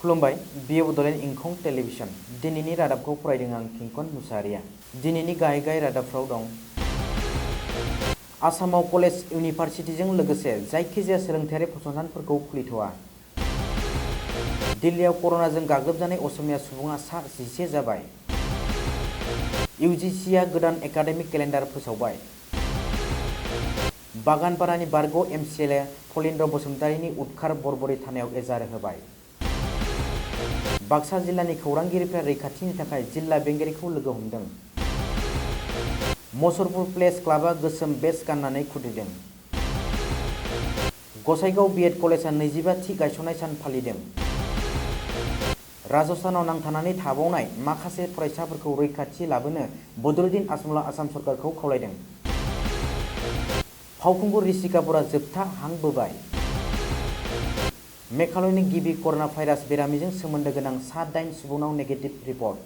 खुलुमबाय बियो बडलेण्ड इंखं टेलिभिजन दिनैनि रादाबखौ फरायदों आं किंकन मुसाहारिया। दिनैनि गाहाय रादाबफ्राव दं आसामाव कलेज इउनिभारसिटिजों लोगोसे जायखिजाया सोलोंथायारि फसंथानफोरखौ खुलिथ'आ। दिल्लीयाव कर'नाजों गाग्लोबजानाय असमिया सुबुङा सा 11 जाबाय। इउजिसिआ गोदान एकाडेमिक केलेन्डार फोसावबाय। बागानपारानि बारग' एमसिएलए फलिन्द्र बसुमतारिनि उदखार बरबरि थानायाव एजाहार होबाय। बाक्सा जिल्लानि खौरांगिरिफ्रा रैखाथिनि थाखाय जिल्ला बेंगिरिखौ लोगो हमदों। मसरपुर प्लेस क्लाबा गोसोम बेज गाननानै खुद्रिदों। गसाइगाव बिएड कलेजआ 25थि गायसननाय सान फालिदों। राजस्थानाव नांथानानै थाबावनाय माखासे फरायसाफोरखौ रैखाथि लाबोनो बदरुद्दिन आजमलआ आसाम सरकारखौ खावलायदों। फावखुंगुर ऋषि कापुरआ जोबथा हां बोबाय। मेघालयनि गिबि कर'ना भाइरास बेरामिजों सोमोन्दो गोनां सा 8 सुबुंनाव नेगेटिभ रिपर्ट।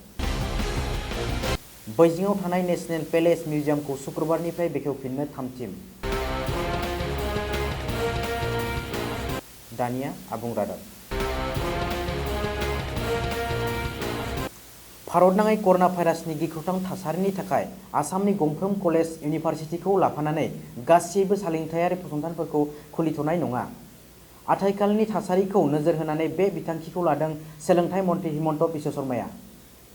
बैजिंआव थानाय नेशनेल पेलेस मिउजियामखौ शुक्रबारनिफ्राय बेखेवफिननो थामथिम। दानिया आबुं रादाब। भारतनाङै कर'ना भाइरासनि गिख्रंथाव थासारिनि थाखाय आसामनि गंफ्रोम कलेज इउनिभारसिटिखौ लाफानानै गासैबो सोलोंथायारि फसंथानफोरखौ खुलिथ'नाय नङा। आथिखालनि थासारिखौ नोजोर होनानै बे बिथांखिखौ लादों सोलोंथाइ मन्थ्रि हिमन्त बिश्व शर्माया।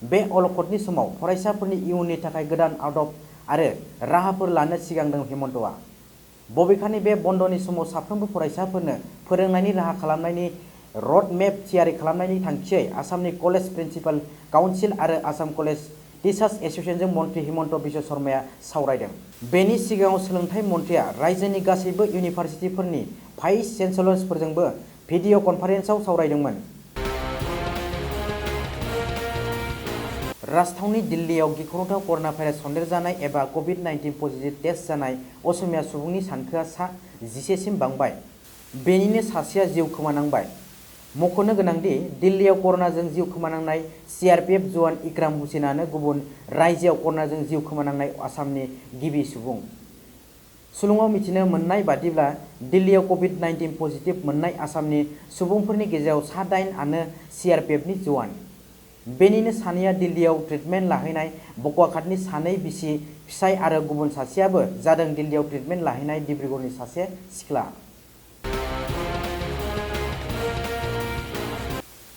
बे अलखदनि समाव फरायसाफोरनि इयुननि थाखाय गोदान आदब आरो राहाफोर लानो सिगांदों हिमन्तआ। बबेखानि बे बन्दनि समाव साफ्रोमबो फरायसाफोरनो फोरोंनायनि राहा खालामनायनि रडमेप थियारि खालामनायनि थांखियै आसामनि कलेज प्रिन्सिपाल काउन्सिल आरो आसाम कलेज टिचार्स एस'सिएशनजों मन्थ्रि हिमन्त बिश्व शर्माया सावरायदों। बेनि सिगाङाव सोलोंथाइ मन्थ्रिया रायजोनि गासैबो इउनिभारसिटिफोरनि भाइस चेन्सेलर्सफोरजोंबो भिडिअ' कनफारेन्सआव सावरायदोंमोन। राजथावनि दिल्लीयाव गिख्रंथाव कर'ना भाइरास सन्देरजानाय एबा कभिड-19 पजिटिभ टेस्ट जानाय असमिया सुबुंनि सानखोआ सा 11 सिम बांबाय। बेनिनो सासेया जिउ खोमानांबाय। मख'नो गोनांदि दिल्लीयाव कर'नाजों जिउ खोमानांनाय सिआरपिएफ जवान इक्राम हुसैनानो गुबुन रायजोआव कर'नाजों जिउ खोमानांनाय आसामनि गिबि सुबुं। सुलुङाव मिथिनो मोननाय बादिब्ला दिल्लीयाव कभिड-19 पजिटिभ मोननाय आसामनि सुबुंफोरनि गेजेराव सा 8 आनो सिआरपिएफनि जवान। बेनिनो सानैया दिल्लीयाव ट्रिटमेन्ट लाहैनाय बकवाखातनि सानै बिसि फिसाय आरो गुबुन सासेयाबो जादों दिल्लीयाव ट्रिटमेन्ट लाहैनाय डिब्रुगड़नि सासे सिख्ला।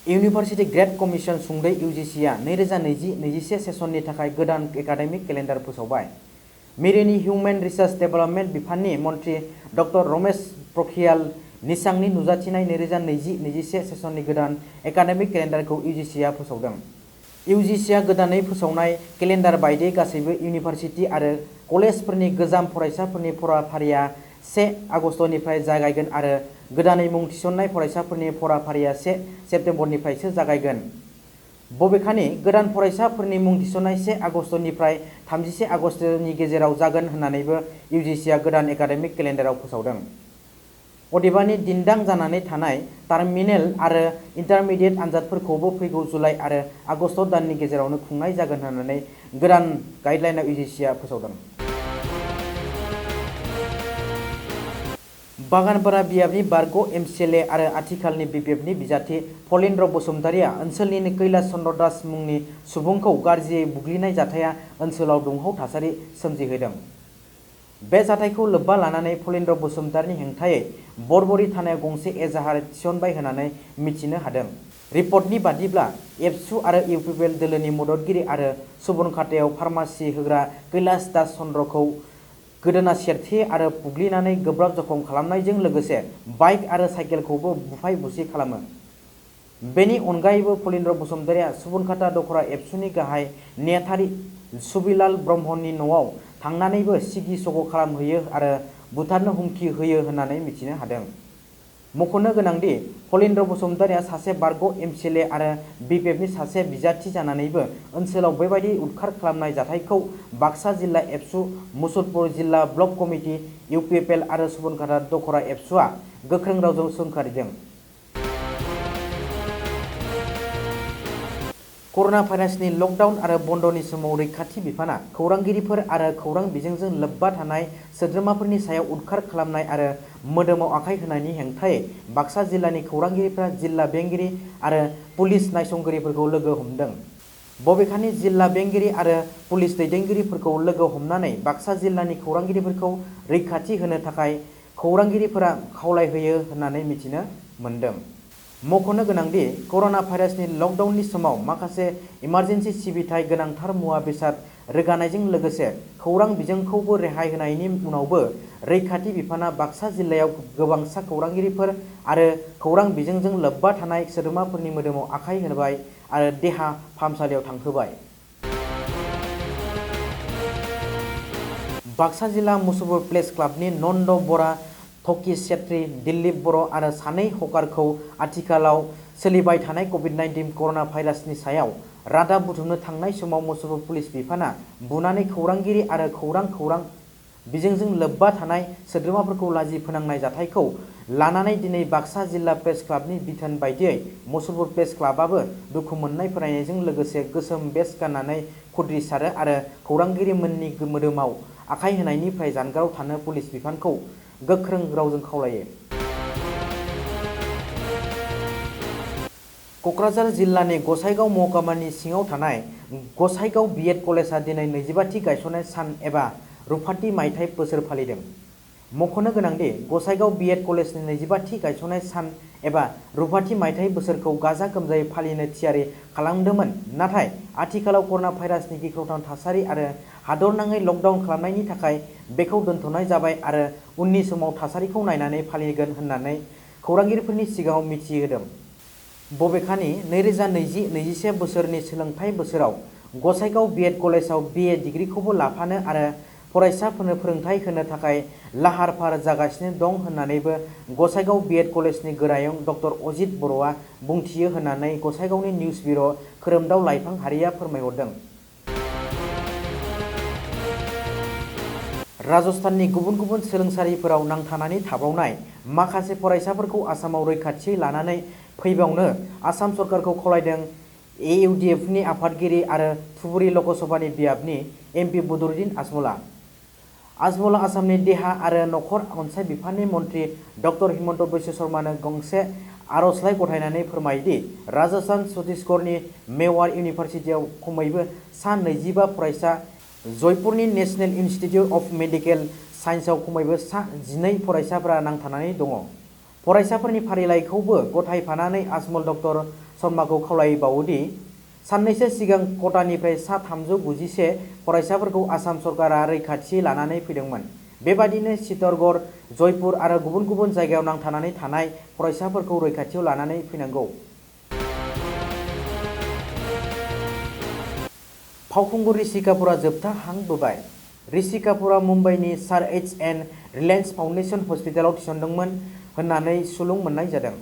इउनिभारसिटि ग्रेड कमिसन सुंदयै इउजिसिआ 2020-21 सेसननि थाखाय गोदान एकाडेमिक केलेन्डार फोसावबाय। मिरुनि हिउमेन रिसोर्स डेभेलपमेन्ट बिफाननि मन्थ्रि ड रमेश प्रखियाल निशांकनि नुजाथिनाय 2020-21 सेसननि गोदान एकाडेमिक केलेन्डारखौ इउजिसिआ फोसावदों। इउजिसिआ गोदानै फोसावनाय केलेन्डार बायदियै गासैबो इउनिभारसिटि आरो कलेजफोरनि गोजाम फरायसाफोरनि फराफारिया 1 आगस्तनिफ्राय जागायगोन आरो गोदानै मुं थिसननाय फरायसाफोरनि फराफारिया 1 सेप्तेम्बरनिफ्रायसो जागायगोन। बबेखानि गोदान फरायसाफोरनि मुं थिसननाय 1 आगस्तनिफ्राय 31 आगस्तनि गेजेराव जागोन होन्नानैबो इउजिसिआ गोदान एकाडेमिक केलेन्डाराव फोसावदों। अदेबानि दिन्दां जानानै थानाय टार्मिनेल आरो इन्टारमिडियेट आनजादफोरखौबो फैगौ जुलाइ आरो आगस्त दाननि गेजेरावनो खुंनाय जागोन होननानै गोदान गाइडलाइनआव इउजिसिआ फोसावदों। बागानपारा बियाबनि बारग' एमसिएलए आरो आथिखालनि बिपिएफनि बिजाथि फलिन्द्र बसुमतारिया ओनसोलनिनो कैलाश चन्द्र दास मुंनि सुबुंखौ गाज्रियै बुग्लिनाय जाथाया ओनसोलाव दुंहाव थासारि सोमजिहोदों। बे जाथायखौ लोब्बा लानानै फलिन्द्र बसुमतारिनि हेंथायै बरबरि थानायाव गंसे एजाहार थिसनबाय होननानै मिथिनो हादों। रिपर्टनि बादिब्ला एबसु आरो इउपिपिएल दोलोनि मददगिरि आरो सुबनखातायाव फार्मासि होग्रा कैलाश दास चन्द्रखौ गोदोना सेरथे आरो बुग्लिनानै गोब्राब जखम खालामनायजों लोगोसे बाइक आरो साइकेलखौबो बुफाय बुसि खालामो। बेनि अनगायैबो फलिन्द्र बसुमतारिया सुबनखाता दखरा एबसुनि गाहाय नेहाथारि सुबिलाल ब्रह्मनि न'आव थांनानैबो सिगि सग' खालामहैयो आरो बुथारनो हुमखि होयो होननानै मिथिनो हादों। मख'नो गोनांदि फलिन्द्र बसुमतारिया सासे बारग' एमसिएलए आरो बिपिएफनि सासे बिजाथि जानानैबो ओनसोलाव बेबायदि उदखार खालामनाय जाथायखौ बाक्सा जिल्ला एबसु, मुसलपुर जिल्ला ब्लक कमिटि, इउपिपिएल आरो सुबनखाता दखरा एबसुआ गोख्रों रावजों सोंखारिदों। कर'ना भाइरासनि लकडाउन आरो बन्दनि समाव रैखाथि बिफाना खौरांगिरिफोर आरो खौरां बिजोंजों लोब्बा थानाय सोद्रोमाफोरनि सायाव उदखार खालामनाय आरो मोदोमाव आखाइ होनायनि हेंथायै बाक्सा जिल्लानि खौरांगिरिफ्रा जिल्ला बेंगिरि आरो पुलिस नायसंगिरिफोरखौ लोगो हमदों। बबेखानि जिल्ला बेंगिरि आरो पुलिस दैदेनगिरिफोरखौ लोगो हमनानै बाक्सा जिल्लानि खौरांगिरिफोरखौ रैखाथि होनो थाखाय खौरांगिरिफोरा खावलायहोयो होननानै मिथिनो मोन्दों। मख'नो गोनांदि कर'ना भाइरासनि लकडाउननि समाव माखासे इमारजेन्सि सिबिथाय गोनांथार मुवा बेसाद रोगानायजों लोगोसे खौरां बिजोंखौबो रेहाय होनायनि उनावबो रैखाथि बिफाना बाक्सा जिल्लायाव गोबांसा खौरांगिरिफोर आरो खौरां बिजोंजों लोब्बा थानाय सोद्रोमाफोरनि मोदोमाव आखाइ होबाय आरो देहा फाहामसालियाव थांहोबाय। बाक्सा जिल्ला मुसुलपुर प्रेस क्लाबनि नन्द बरा, थकि सेत्रि, दिलीप बर' आरो सानै हकारखौ आथिखालाव सोलिबाय थानाय कभिड-19 कर'ना भाइरासनि सायाव रादाब बुथुमनो थांनाय समाव मुसुलपुर पुलिस बिफाना बुनानै खौरांगिरि आरो खौरां बिजोंजों लोब्बा थानाय सोद्रोमाफोरखौ लाजि फोनांनाय जाथायखौ लानानै दिनै बाक्सा जिल्ला प्रेस क्लाबनि बिथोन बायदियै मुसुलपुर प्रेस क्लाबाबो दुखु मोननाय फोरमायनायजों लोगोसे गोसोम बेज गाननानै खुद्रिसारो आरो खौरांगिरिमोननि मोदोमाव आखाइ होनायनिफ्राय जानगाराव थानो पुलिस बिफानखौ गोख्रों रावजों खावलायो। क'क्राझार जिल्लानि गसाइगाव महकुमानि सिङाव थानाय गसाइगाव बिएड कलेजआ दिनै 25थि गायसननाय सान एबा रुफाथि मायथाइ बोसोर फालिदों। मख'नो गोनांदि गसाइगाव बिएड कलेजनि 25थि गायसननाय सान एबा रुफाथि मायथाइ बोसोरखौ गाजा गोमजायै फालिनो थियारि खालामदोंमोन, नाथाय आथिखालाव कर'ना भाइरासनि गिख्रंथाव थासारि आरो हादरनाङै लकडाउन खालामनायनि थाखाय बेखौ दोनथ'नाय जाबाय आरो उननि समाव थासारिखौ नायनानै फालिगोन होननानै खौरांगिरिफोरनि सिगाङाव मिथिहोदों। बबेखानि 2020-21 बोसोरनि सोलोंथाइ बोसोराव गसाइगाव बिएड कलेजाव बिए डिग्रीखौबो लाफानो आरो फरायसाफोरनो फोरोंथाय होनो थाखाय लाहार फाहार जागासिनो दं होननानैबो गसाइगाव बिएड कलेजनि गोरायुं डक्टर अजित बर'आ बुंथियो होननानै गसाइगावनि निउज बिउर' खोरोमदाव लाइफां हारिया फोरमायहरदों। राजस्थाननि गुबुन गुबुन सोलोंसालिफोराव नांथानानै थाबावनाय माखासे फरायसाफोरखौ आसामाव रैखाथियै लानानै फैबावनो आसाम सरकारखौ खावलायदों एइउडिएफनि आफादगिरि आरो धुबुरी लकसभानि बियाबनि एमपि बदरुद्दिन आजमलआ। आजमलआ आसामनि देहा आरो नखर अनसाय बिफाननि मन्थ्रि डक्टर हिमन्त बिश्व शर्मानो गंसे आर'जलाइ गथायनानै फोरमायदि राजस्थान छत्तीसगढ़नि मेवाड़ इउनिभार्सिटियाव खमैबो सा 25 फरायसा, जयपुरनि नेशनेल इनस्टिट्यूट अफ मेडिकेल साइन्सआव खमैबो सा 12 फरायसाफोरा नांथानानै दङ। फरायसाफोरनि फारिलाइखौबो गथायफानानै आजमल डक्टर शर्माखौ खावलायबावोदि साननैसो सिगां कटानिफ्राय सा 391 फरायसाफोरखौ आसाम सरकारा रैखाथियै लानानै फैदोंमोन। बेबादिनो चित्तौड़गढ़, जयपुर आरो गुबुन गुबुन जायगायाव नांथानानै थानाय फरायसाफोरखौ रैखाथियाव लानानै फैनांगौ। फावखुंगुर ऋषि कापुरआ जोबथा हां बोबाय। ऋषि कापुरआ मुम्बाइनि सार एच.एन. रिलायन्स फाउन्डेशन हस्पिटालाव थिसनदोंमोन होननानै सुलुं मोननाय जादों।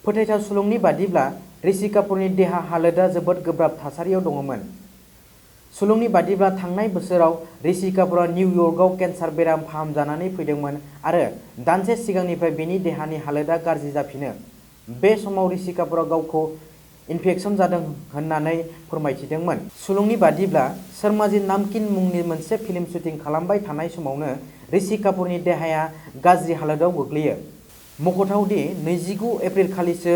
फोथायथाव सुलुंनि बादिब्ला ऋषि कापुरनि देहा हालोदआ जोबोद गोब्राब थासारियाव दङमोन। सुलुंनि बादिब्ला थांनाय बोसोराव ऋषि कापुरआ निउयर्कआव केन्सार बेराम फाहामजानानै फैदोंमोन आरो दानसे सिगांनिफ्राय बेनि देहानि हालोदआ गाज्रि जाफिनो। बे समाव ऋषि कापुरआ गावखौ इनफेक्शन जादों होननानै फोरमायथिदोंमोन। सुलुंनि बादिब्ला शर्माजी नामकीन मुंनि मोनसे फिल्म शुटिं खालामबाय थानाय समावनो ऋषि कापुरनि देहाया गाज्रि हालोदाव गोग्लैयो। मख'थावदि 29 एप्रिलखालिसो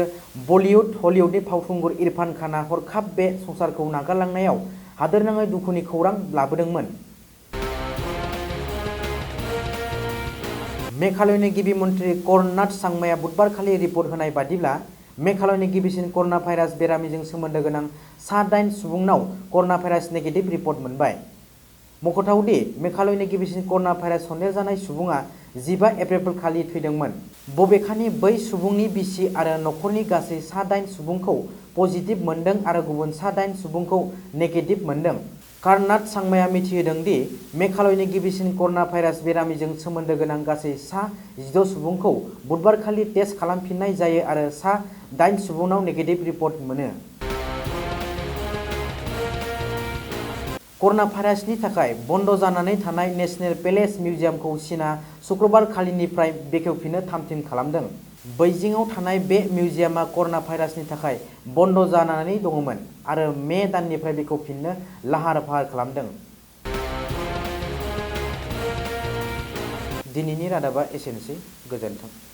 बलिउड-हलिउडनि फावखुंगुर इरफान खानआ हरखाब बे संसारखौ नागारलांनायाव हादोरनाङै दुखुनि खौरां लाबोदोंमोन। मेघालयनि गिबि मन्थ्रि कर्णनाथ सांमाया बुधबारखालि रिपर्ट होनाय बादिब्ला मेघालयनि गिबिसिन कर'ना भाइरास बेरामिजों सोमोन्दो गोनां सा 8 सुबुंनाव कर'ना भाइरास नेगेटिभ रिपर्ट मोनबाय। मख'थावदि मेघालयनि गिबिसिन कर'ना भाइरास सन्देरजानाय सुबुङा 15 एप्रिलखालि थैदोंमोन। बबेखानि बै सुबुंनि बिसि आरो नखरनि गासै सा 8 सुबुंखौ पजिटिभ मोनदों आरो गुबुन सा 8 सुबुंखौ नेगेटिभ मोनदों। कर्णनाथ सांमाया मिथिहोदों दि मेघालयनि गिबिसिन कर'ना भाइरास बेरामिजों सोमोन्दो गोनां गासै सा 16 सुबुंखौ बुधबारखालि टेस्ट खालामफिननाय जायो आरो सा 8 सुबुंनाव नेगेटिभ रिपर्ट मोनो। कर'ना भाइरासनि थाखाय बन्द जानानै थानाय नेशनेल पेलेस मिउजियामखौ चीनआ शुक्रबार खालिनिफ्राय बेखेवफिननो थामथिम खालामदों। बैजिंआव थानाय बे मिउजियामा कर'ना भाइरासनि थाखाय बन्द जानानै दङमोन आरो मे दाननिफ्राय बेखेवफिननो लाहार फाहार खालामदों। दिनैनि रादाबा एसेनोसै। गोजोन्थों।